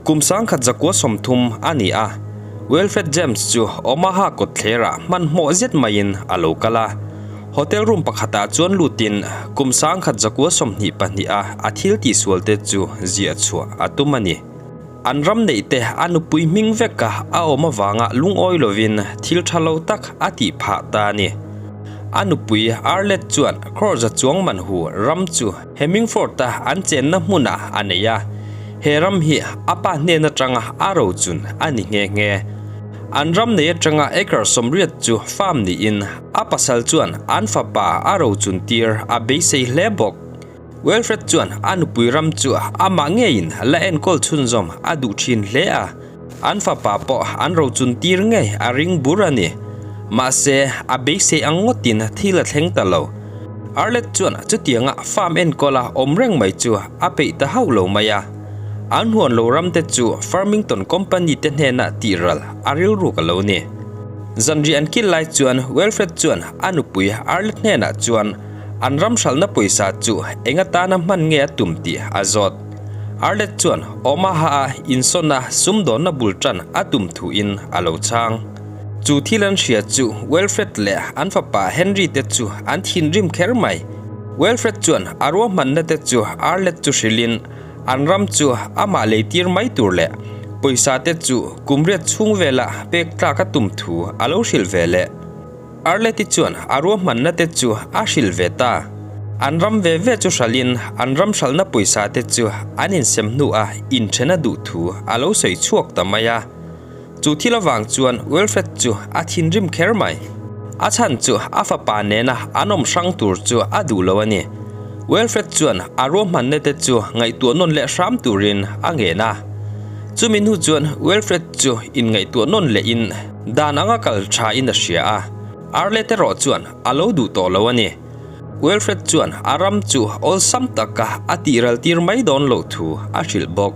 Kum 1930 a ni a, Wilfred James chu Omaha kawtthlerah hmanhmawh zet maiin a lo kal a. Hotel room pakhatah chuan lutin kum 1922 a a thil tihsualte chu ziah chhuah a tum a ni. An ram neih te a nupui hming veka a awm avanga lungawi lovin thil tha lo tak a tih phah ta a ni. A nupui Arlette chuan Crore-a chuang man hu ram chu Hemingford-a an chenna hmunah a nei a, he ram hi a pa hnen atanga a rochun a ni nghe nghe. An ram nei atanga acre 80 chu farm niin a pasal chuan an fapa a rochun tir a beisei hle bawk. Wilfred chuan a nupui ram chu amah ngeiin la enkawl chhunzawm a duh thin hle a, an fapa pawh an rochun tir ngei a ring bur a ni. Mahse, a beisei ang ngawtin thil a thleng ta lo. Arlette chuan chutianga farm enkawla awm reng mai chu a peih ta hauh lo mai a. An huan lo ram te chu Farmington Company te hnena tih ral a rilruk a lo ni. Zanriah an kil lai chuan Wilfred chuan a nupui Arlette hnenah chuan An ram hralhna pawisa chu eng atana hman nge a tum tih a zawt. Arlette chuan Omaha-a insawn-a sumdawnna bul tan a tum thuin a lo chhang. Chu thil an hria chu Wilfred leh an fapa Henry te chu an thinrim kher mai. Wilfred chuan a ruahmanna te chu Arlette chu hrilhin an ram chu amah leitir mai tur leh pawisa te chu kum riat chhung vela pek tlak a tum thu a lo hrilh ve leh. Arleti chuan a ruahmanna te chu a hrilh ve ta. An ram ve ve chu hralhin an ram hralhna pawisa te chu an insem hnuah inthen a duh thu a lo sawi chhuak ta mai a. Chu thil avang chuan Wilfred chu a thinrim kher mai. A chhan chu a fapa nena an awm hrang tur chu a duh lo a ni. Wilfred chuan a ruahmanna te chu ngaihtuah nawn leh hram turin a ngen a. Chumi hnu chuan Wilfred chu inngaihtuah nawn lehin Dan anga kal tha in a hria a, Arlette erawh chuan a lo duh tawh lo a ni. Wilfred chuan a ram chu awlsam taka a tihral tir mai dawn loh thu a hrilh bawk.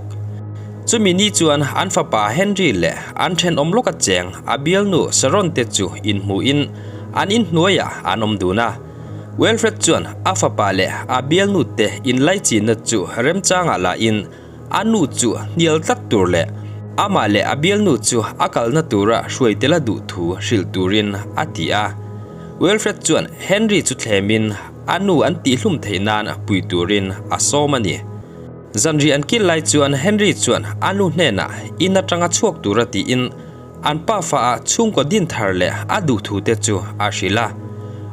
Chumi ni chuan an fapa Henry leh an thenawm lawka cheng a bialnu Sharon te chu inhmuhin an inhnuaiah an awm dun a. Wilfred chuan a fapa leh a bialnu te inlaichinna chu remchangah lahin A nu chu hnial tlat tur leh amah leh a bialnu chu a kalna tura hruai tel a duh thu hrilh turin a ti a. Wilfred chuan Henry chu thlemin a nu an tihhlum theih nan pui turin a sawm a ni. Zanriah an kil lai chuan Henry chuan a nu hnenah in atanga chhuak tura tiin an pafa ah chhungkaw din thar leh a duh thu te chu a hrilh a.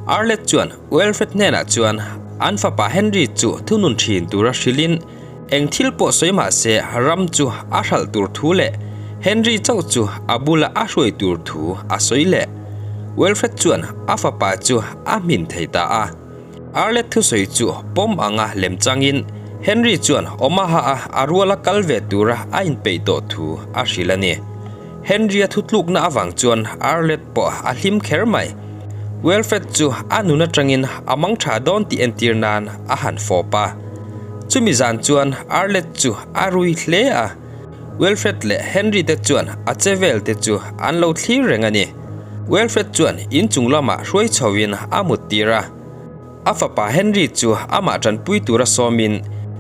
Arlette chuan Wilfred hnenah chuan an fapa Henry chu thunun thin tura hrilhin Eng thil pawh sawi mah se ram chu a hralh tur thu leh Henry chauh chu a bula a hruai tur thu a sawi leh. Wilfred chuan a fapa chu a hmin thei ta a. Arlette thusawi chu pawm anga lem changin Henry chuan Omaha-a a ruala kal ve tura a inpeih tawh thu a hrilh a ni. Henry-a thutlukna avang chuan Arlette pawh a hlim kher mai. Wilfred chu a nun atangin a mang tha dawn tih entir nan a han fawp a. Chumi zan chuan Arlette chu a rui hle a, Wilfred leh Henry te chuan a che vel te chu an lo thlir reng a ni. Wilfred chuan inchung lamah hruai chhoin a mut tir a. A fapa Henry chu amah tanpui tura sawmin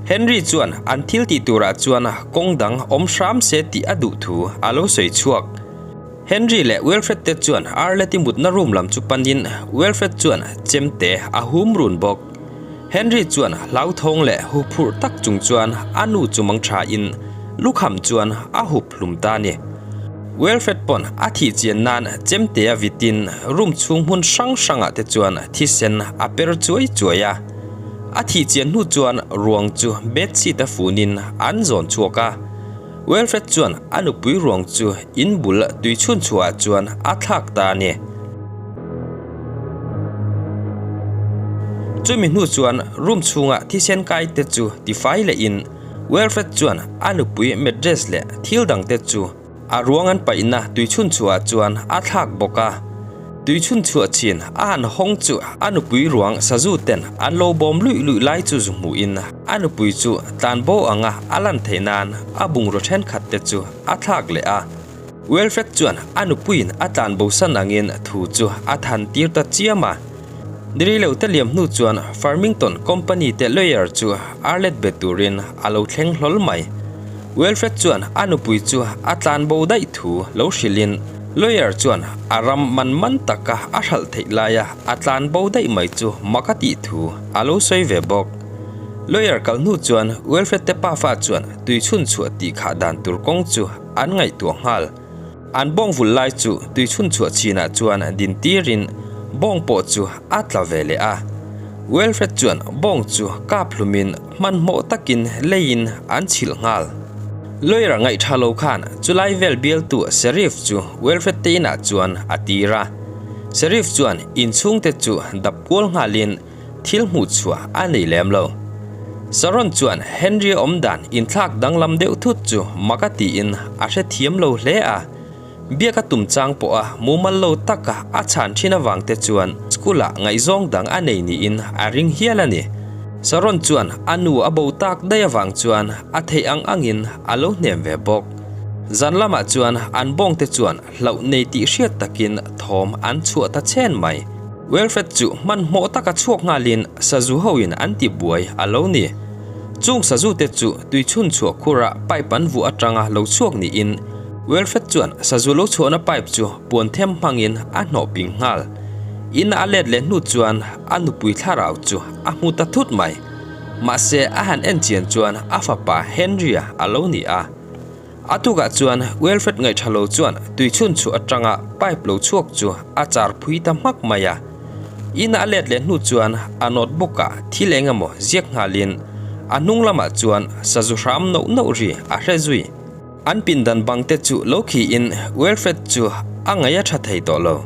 Henry chuan an thil tih turah chuan kawng dang awm hram se tih a duh thu a lo sawi chhuak. Henry leh Wilfred te chuan Arlette-i mutna room lam chu panin Wilfred chuan chemte a hum run bawk. Henry chuan hlauthawng leh huphurh tak chung chuan a nu chu mang thain lukham chuan a hup hlum ta a ni. Wilfred pawn a thih chian nan chemte a vitin room chhung hmun hrang hrangah te chuan thisen a per chuai chuai a. A thih chian hnu chuan ruang chu bedsheet a funin an zawn chhuak a. Wilfred chuan a nupui ruang chu in bul tui chhun chhuahah chuan a thlak ta a ni. Chumi hnu chuan room chhunga thisen kai te chu tifai lehin Wilfred chuan a nupui mattress leh thil dang te chu a ruang an paihna tui chhun chhuahah chuan a thlak bawk a. Tui chhun chhuah chin a han hawng chu a nupui ruang sazu ten an lo bawm luih luih lai chu zu hmuhin a nupui chu tlan bo anga a lan theih nan a bungraw thenkhat te chu a thlak leh a. Wilfred chuan a nupuiin a tlan bosan angin thu chu a than tir ta chiam a. Nirilo te liam hnu chuan Farmington Company te lawyer chu Arlette be turin a lo thleng hlawl mai. Wilfred chuan a nupui chu a tlanbo daih thu lo hrilhin lawyer chuan a ram man man taka a hralh theih laia a tlanbo daih mai chu mak a tih thu a lo sawi ve bawk. Lawyer kal hnu chuan Wilfred te pafa chuan tui chhun chhuah tih khah dan tur kawng chu an ngaihtuah nghal. An bawng vul lai chu tui chhun chhuah chinah chuan din tirin bawng pawh chu a tla ve leh a. Wilfred chuan bawng chu kap hlumin hmanhmawh takin leiin an chhilh nghal. Lawyer ngaihṭha lo khan chulai vel bialtu Sheriff chu Wilfred te inah chuan a tir a. Sheriff chuan inchhungte chu dap kual nghalin thil hmuh chhuah a nei lem lo. Sharon chuan Henry awmdan inthlak danglam deuh thut chu mak a tiin a hrethiam lo hle a. Biak a tum chang pawha mumal lo taka a chhan thin avang te chuan school-ah ngaihzawng dang a nei niin a ring hial a ni. Sharon chuan a nu a bo tak daih avang chuan a theih ang angin a lo hnem ve bawk. Zan lamah chuan an bawngte chuan hlauh nei tih hriat takin thawm an chhuah ta chhen mai. Wilfred chu hmanhmawh taka chhuak nghalin sazu hoin an ti buai a lo ni. Chung sazu te chu tui chhun chhuah khura pipe an vuah atanga lo chhuak niin Wilfred chuan sazu lo chhuahna pipe chu puan them hmangin a hnawh ping nghal. Ina a let leh hnu chuan a nupui thlarau chu a hmu ta thut mai. Mahse a han en chian chuan a fapa Henry-a a lo ni a. A tukah chuan Wilfred ngaihṭha lo chuan tui chhun chhuah aṭanga pipe lo chhuak chu a char phui ta hmak mai a. Ina a let leh hnu chuan a notebook ah thil eng emaw ziak nghalin a hnung lamah chuan sazu hram nauh nauh ri a hre zui. An pindan bang te chu lo khiin Wilfred chu a ngaih a ṭha thei tawh lo.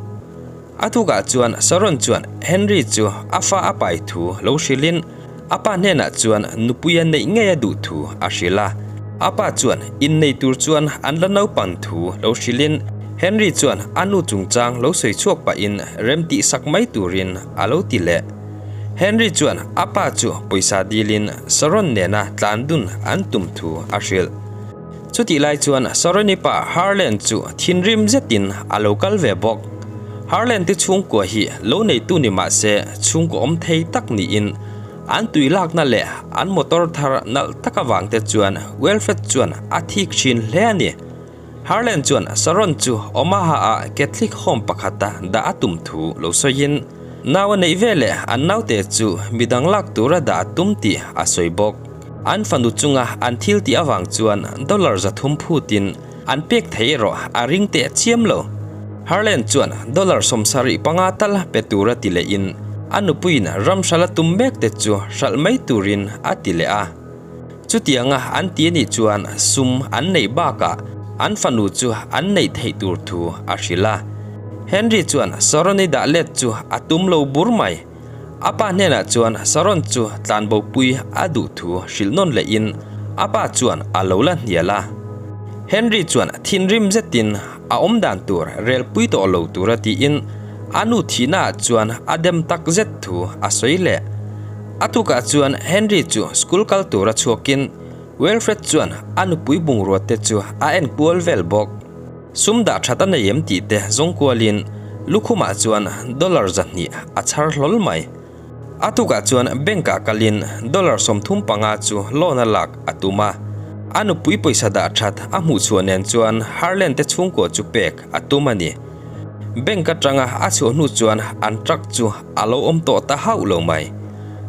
A tukah chuan Sharon chuan Henry chu a fa a pai thu lo hrilhin a pa hnenah chuan nupui a neih ngei a duh thu a hrilh a. A pa chuan innei tur chuan an la naupang thu lo hrilhin Henry chuan a nu chungchang lo sawi chhuak pahin rem tihsak mai turin a lo ti leh. Henry chuan a pa chu pawisa dilin Sharon nena tlan dun an tum thu a hrilh. Chutih lai chuan Saroni pa Harland chu thinrim zetin a lo kal ve bawk. Harland te chhungkua hi lo neitu ni mah se chhungkaw awm thei tak niin an tui lakna leh an motor thar nalh tak avang te chuan Wilfred chuan a thik thin hle a ni. Harland chuan Saron chu Omaha-ah Catholic Home pakhata dah a tum thu lo sawiin nau a neih veleh an naute chu midang lak tura dah a tum tih a sawi bawk. An fanu chunga an thil tih avang chuan dollar 300 phutin an pek thei erawh a ring teh chiam lo. Harland chuan dollar 75 tal pe tura ti lehin a nupuiin ram hralh a tum mek te chu hralh mai turin a ti leh a. Chutianga an ti anih chuan sum an neih bakah an fanu chu an neih theih tur thu a hrilh a. Henry chuan Sharon-i dah let chu a tum lo bur mai. A pa hnenah chuan Sharon chu tlanbopui a duh thu hrilh nawn lehin a pa chuan a lo la hnial a. Henry chuan thinrim zetin a awm dan tur relpui tawh lo tura tiin a nu thihnaah chuan a dem tak zet thu a sawi leh. A tukah chuan Henry chu school kal tura chhuakin Wilfred chuan a nupui bungrua te chu a en kual vel bawk. Sum dah that a nei em tih te zawng kualin lukhumah chuan dollar 200 a chhar hlawl mai. A tukah chuan bank ah kalin dollar 35 chu loan a lak a tum a. A nupui pawisa dah that a hmuh chhuah nen chuan Harland te chhungkua chu pek a tum a ni. Bank atanga a chhuah hnu chuan an truck chu a lo awm tawh ta hauh lo mai.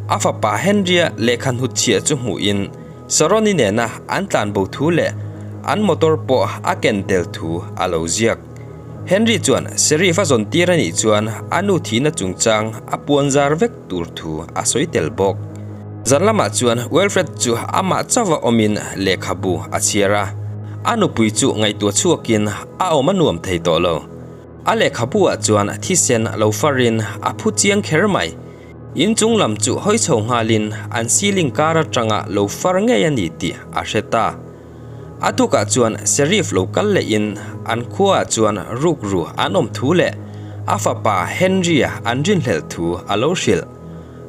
A fapa Henry-a lehkha hnutchhiah chu hmuhin Saroni nena an tlanbo thu leh an motor pawh a ken tel thu a lo ziak. Henry chuan Sheriff a zawn tir a nih chuan a nu thihna chungchang a puan zar vek tur thu a sawi tel bawk. Zan lamah chuan Wilfred chu amah chauha awmin lehkhabu a chhiar a, a nupui chu ngaihtuah chhuakin a awm a nuam thei tawh lo. A lehkhabu ah chuan thisen lo farin a phu chiang kher mai. In chung lam chu hawi chho nghalin an ceiling kar atanga lo far ngei a ni tih a hre ta. A tukah chuan Sheriff lo kal lehin an khuaah chuan rukru an awm thu leh a fapa Henry-a an rinhlelh thu a lo hrilh.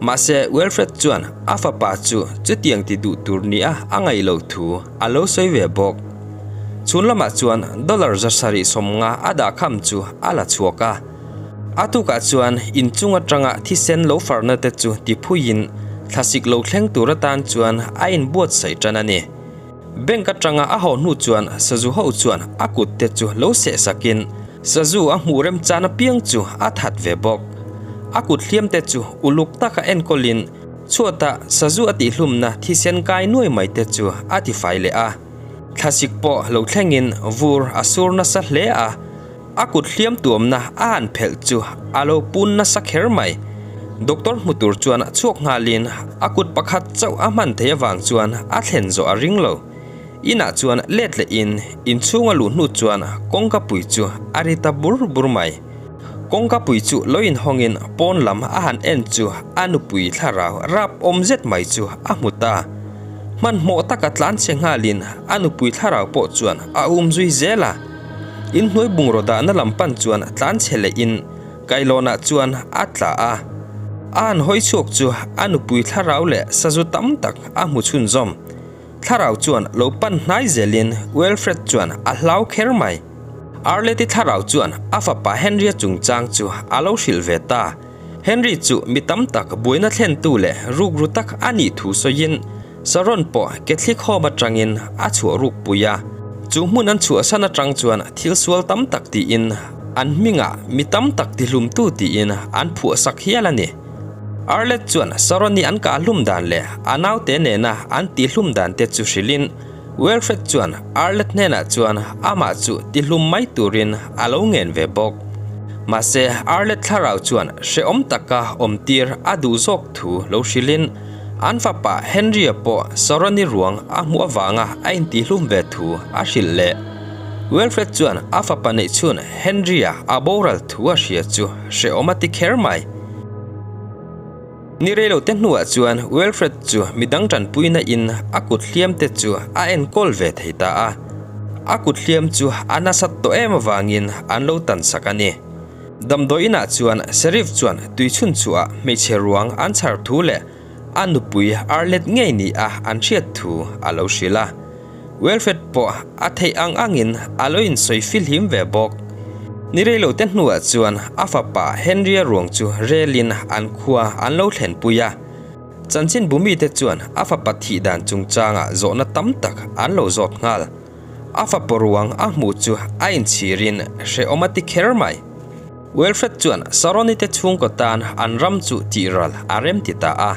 Mahse Wilfred chuan a fapa chu chutiang ti duh tur nia a ngaih loh thu a lo sawi ve bawk. Chhun lamah chuan dollar 750 a dahkham chu a la chhuak a. A tukah chuan inchung atanga thisen lo farna te chu ti phuiin thlasik lo thleng tur atan chuan a inbuatsaih tan a ni. Bank atanga a haw hnu chuan sazu ho chuan a kut te chu lo seh sakin sazu a hmuh remchan apiang chu a that ve bawk. A kut hliam te chu uluk taka enkawlin chhuatah sazu a tihhlumna thisen kai nuai mai te chu a tifai leh a. Thlasik pawh lo thlengin vur a sur nasa hle a, a kut hliam tuamna a han phelh chu a lo pun nasa kher mai. Doctor hmu tur chuan chhuak nghalin a kut pakhat chauh a hman thei avang chuan a thlen zawh a ring lo. Inah chuan let lehin inchhung a luh hnu chuan kawngka pui chu a ri ta bur bur mai. Kawngka pui chu lo inhawngin pawn lam a han en chu a nupui thlarau rap awm zet mai chu a hmu ta. Hmanhmawh taka tlan chhe nghalin a nupui thlarau pawh chuan a um zui zel a. Inhnuai bungraw dahna lam pan chuan tlan chhe lehin kailawnah chuan a tla a. A han hawi chhuak chu a nupui thlarau leh sazu tam tak a hmu chhunzawm. Thlarau chuan lo pan hnai zelin Wilfred chuan a hlau kher mai. Arleti thlarau chuan a fapa Henry-a chungchang chu a lo hrilh ve ta. Henry chu mi tam tak buaina thlentu leh rukru tak a nih thu sawiin Saron pawh Catholic Home atangin a chhuah rukpui a. Chu hmun an chhuahsan atang chuan thil sual tam tak tiin an hmingah mi tam tak tihlumtu tiin an phuahsak hial a ni. Arlette chuan Saroni an kah hlum dan leh a naute nena an tih hlum dan te chu hrilhin Wilfred chuan Arlette hnenah chuan amah chu tihlum mai turin a lo ngen ve bawk. Mahse, Arlette thlarau chuan hrehawm taka awmtir a duh zawk thu lo hrilhin an fapa Henry-a pawh Saroni ruang a hmuh avanga a intihlum ve thu a hrilh leh. Wilfred chuan a fapa neihchhun Henry-a a boral thu a hria chu hrehawm a ti kher mai. Ni rei lo te hnuah chuan Wilfred chu midang tanpuina in a kut hliam te chu a enkawl ve thei ta a. A kut hliam chu a nasat tawh em avangin an lo tan sak a ni. Damdawi inah chuan Sheriff chuan tuichhun chhuah hmeichhe ruang an chhar thu leh a nupui Arlette ngei ni a an hriat thu a lo hrilh a. Wilfred pawh a theih ang angin a lo insawi filhim ve bawk. Ni reilo te hnuah chuan a fapa Henry-a ruang chu relin an khua an lo thlenpui a. Chanchinbu mite chuan a fapa thih dan chungchangah zawhna tam tak an lo zawt nghal. A fapa ruang a hmuh chu a inchhirin hrehawm a ti kher mai. Wilfred chuan Saroni te chhungkaw tan an ram chu tihral a rem ti ta a.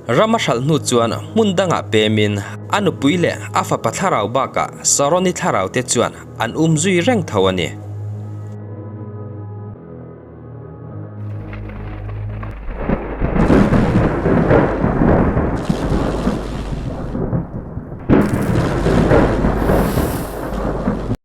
Ram a hralh hnu chuan hmun dangah pemin a nupui leh a fapa thlarau bakah Saroni thlarau te chuan an um zui reng tho a ni.